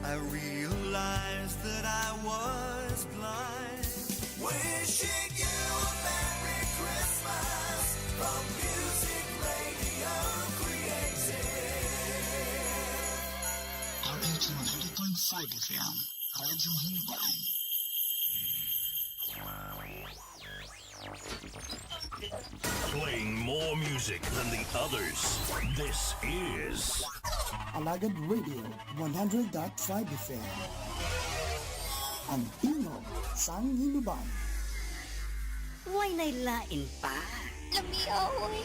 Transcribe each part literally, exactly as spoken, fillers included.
I realized that I was blind. Wishing you a Merry Christmas from Music Radio Creative. R H one hundred point five F M, Radyo Himban. Playing more music than the others. This is Alagad Radio one hundred dot five F M. Ang tingog sang Hinluban. Way nay lain pa. Lami, oy.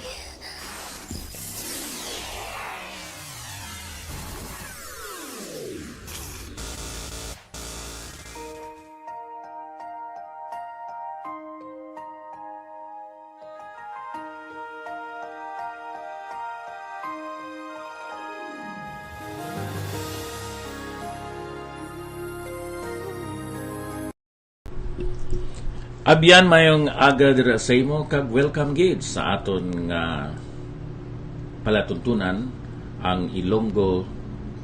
Abyan, mayong aga dira sa imo, kag welcome gid sa aton nga palatuntunan, ang Ilonggo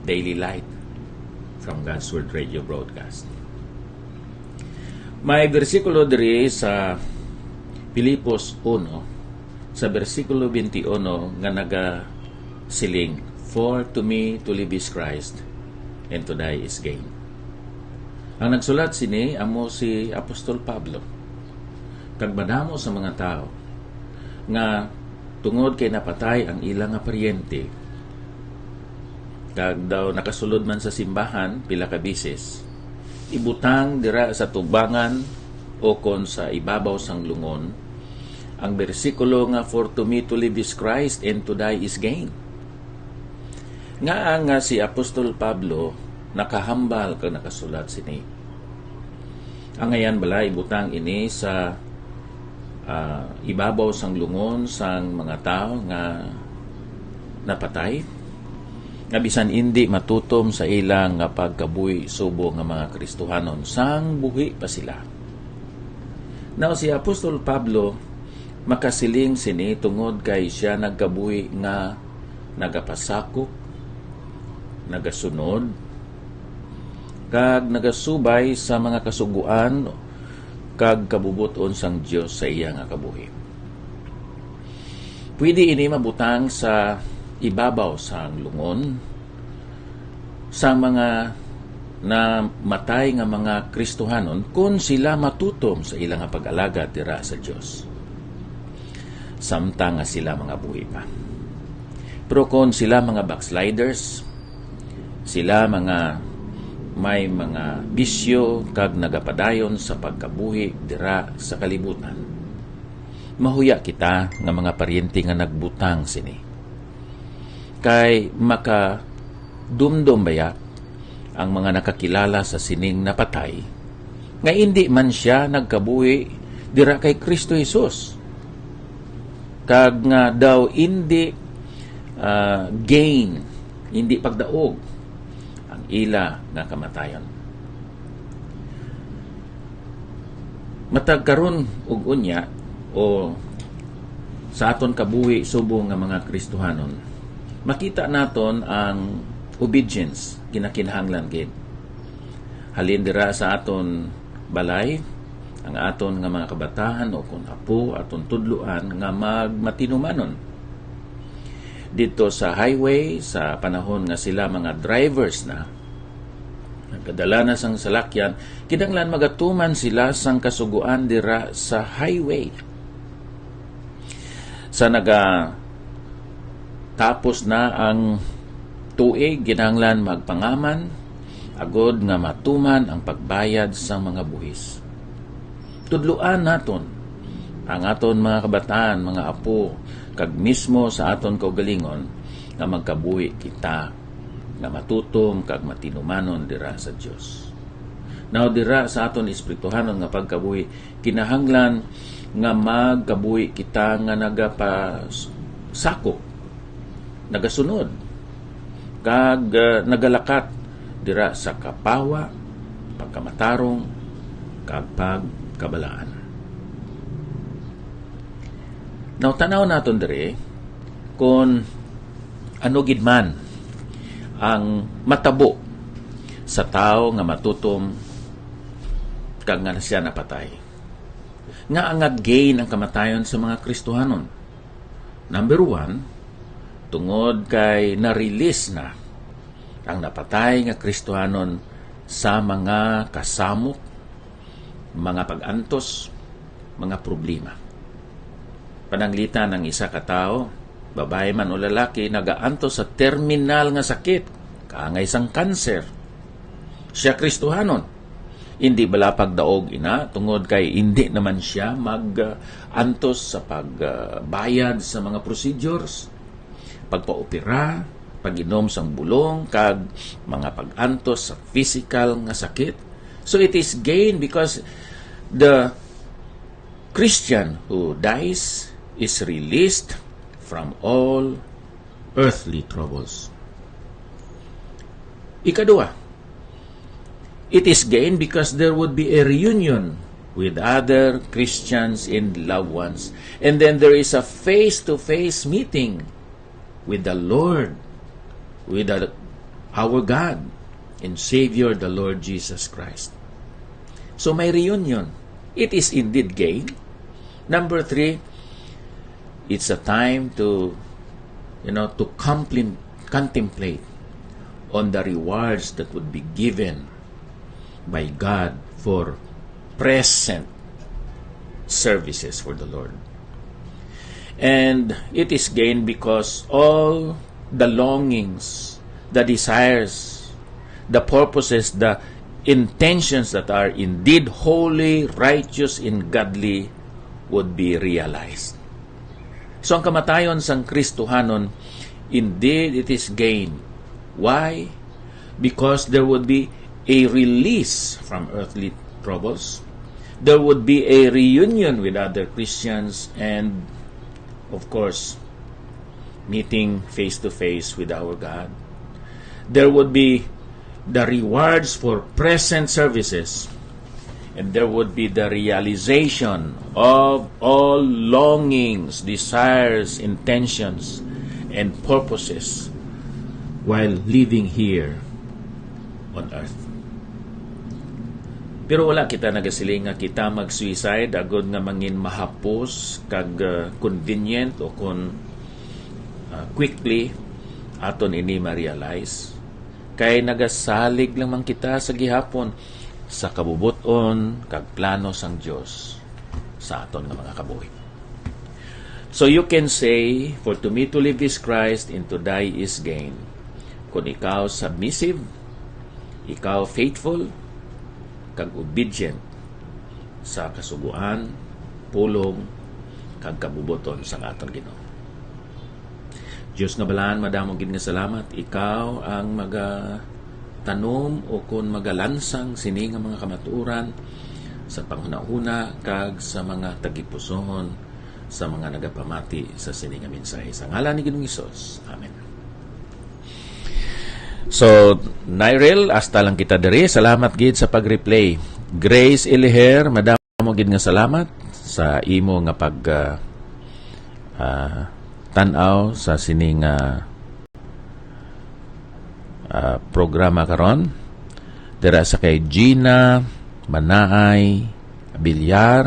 Daily Light from God's Word Radio Broadcast. May bersikulo diri sa Filipos uno, sa bersikulo twenty-one, nga nagasiling, "For to me to live is Christ, and to die is gain." Ang nagsulat sini amo si Apostol Pablo, kag madamo sa mga tawo nga tungod kay napatay ang ila nga paryente, kag daw nakasulod man sa simbahan pila ka bisis, ibutang dira sa tubangan o kon sa ibabaw sang lungon ang bersikulo nga, "For to me to live is Christ and to die is gain." Ngaa nga si Apostol Pablo nakahambal kag nakasulat sini? Angayan bala ibutang ini sa, ah, ibabaw sang lungon sang mga tawo nga napatay, nga bisan indi matutom sa ila nga pagkabuhi subong nga mga Kristohanon sang buhi pa sila? Now, si Apostol Pablo makasiling sini tungod kay sia nagkabuhi nga nagapasakop, nagasunod, kag nagasubay sa mga kasugoan kag kabubot-on sang Dios sa iya nga kabuhi. Pwede ini mabutang sa ibabaw sang lungon sa mga namatay nga mga Kristohanon kon sila matutom sa ila nga pag-alagad dira sa Dios, samtang nga sila mga buhi pa. Pero kon sila mga backsliders, sila mga may mga bisyo kag nagapadayon sa pagkabuhi dira sa kalibutan, mahuya kita nga mga paryente nga nagbutang sini. Kay makadumdom baya ang mga nakakilala sa sining napatay nga indi man sia nagkabuhi dira kay Kristo Jesus, kag nga daw indi, ah, gain, indi pagdaog ang ila nga kamatayon. Matag karon ug unya, o sa aton kabuhi subong nga mga Kristohanon, makita naton ang obedience, kinakinahanglan gid. Halin dira sa aton balay, ang aton nga mga kabataan o kon apo aton tudloan nga magmatinumanon. Didto sa highway, sa panahon nga sila mga drivers na, nagkadala na sang salakyan, kinahanglan magatuman sila sang kasugoan dira sa highway. Sa naga tapos na ang tuig, kinahanglan magpangaman agod nga matuman ang pagbayad sang mga buhis. Tudloan naton ang aton mga kabataan, mga apo, kag mismo sa aton kaugalingon nga magkabuhi kita nga matutom kag matinumanon dira sa Dios. Now, dira sa aton espirituhanon nga pagkabuhi, kinahanglan nga magkabuhi kita nga nagapasakop, nagasunod, kag, ah, nagalakat dira sa kapawa, pagkamatarong, kag pagkabalaan. Now, tan-aw naton diri kon ano gid man ang matabo sa tawo nga matutom kag nga siya napatay. Ngaa nga gain ang kamatayon sa mga Kristohanon? Number one, tungod kay na-release na ang napatay nga Kristohanon sa mga kasamok, mga pag-antos, mga problema. Pananglitan, ang isa ka tawo, babayi man o lalaki, nagaantos sa terminal nga sakit, kaangay sang kanser. Siya Kristohanon. Indi bala pagdaog ina, tungod kay indi naman siya mag-antos sa pagbayad sa mga procedures, pagpaopera, pag-inom sang bulong, kag mga pag-antos sa physical nga sakit. So it is gain because the Christian who dies is released from all earthly troubles. Ikaduha, it is gain because there would be a reunion with other Christians and loved ones. And then there is a face-to-face meeting with the Lord, with the, our God and Savior, the Lord Jesus Christ. So may reunion. It is indeed gain. Number three, it's a time to, you know, to complim-, contemplate on the rewards that would be given by God for present services for the Lord. And it is gain because all the longings, the desires, the purposes, the intentions that are indeed holy, righteous, and godly would be realized. So ang kamatayon sang Kristohanon, indeed it is gain. Why? Because there would be a release from earthly troubles. There would be a reunion with other Christians and, of course, meeting face to face with our God. There would be the rewards for present services, and there would be the realization of all longings, desires, intentions, and purposes while living here on earth. Pero wala kita nagasiling nga kita mag-suicide agod nga mangin mahapos kag, uh, convenient o kon, uh, quickly aton ini ma-realize. Kay nagasalig lang man kita sa gihapon sa kabubot-on kag plano sang Dios sa aton nga mga kabuhi. So you can say, "For to me to live is Christ, and to die is gain." Kung ikaw submissive, ikaw faithful, kag obedient sa kasugoan, pulong, kag kabubuton sang aton Ginoo. Dios nga balaan, madamo gid nga salamat. Ikaw ang magatanom o kon magalansang sini nga mga kamatuoran sa panghunahuna kag sa mga tagipusoon sa mga nagapamati sa sini nga mensahe. Sa ngalan ni Ginoong Hesus. Amen. So, Nyril, hasta lang kita diri. Salamat gid sa pag-replay. Grace Eliher, madamo gid nga salamat sa imo nga pag, ah, ah, tan-aw sa sini nga, ah, programa karon. Dira sa kay Gina Manaay Villar,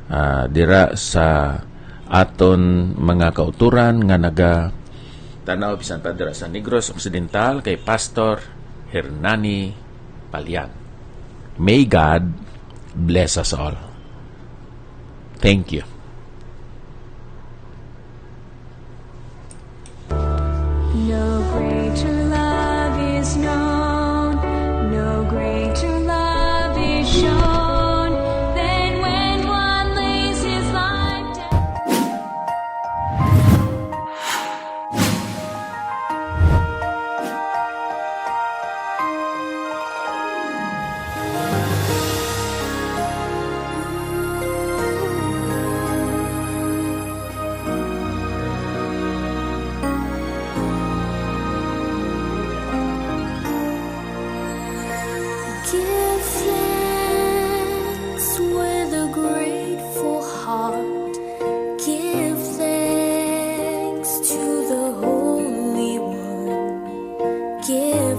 ah, dira sa aton mga kauturan nga naga tan-aw bisan pa dira sa Negros Occidental kay Pastor Hernani Palian. May God bless us all. Thank you. No greater love is known, no greater love is shown than when one lays his life down. Give thanks with a grateful heart. Give thanks to the Holy One. Give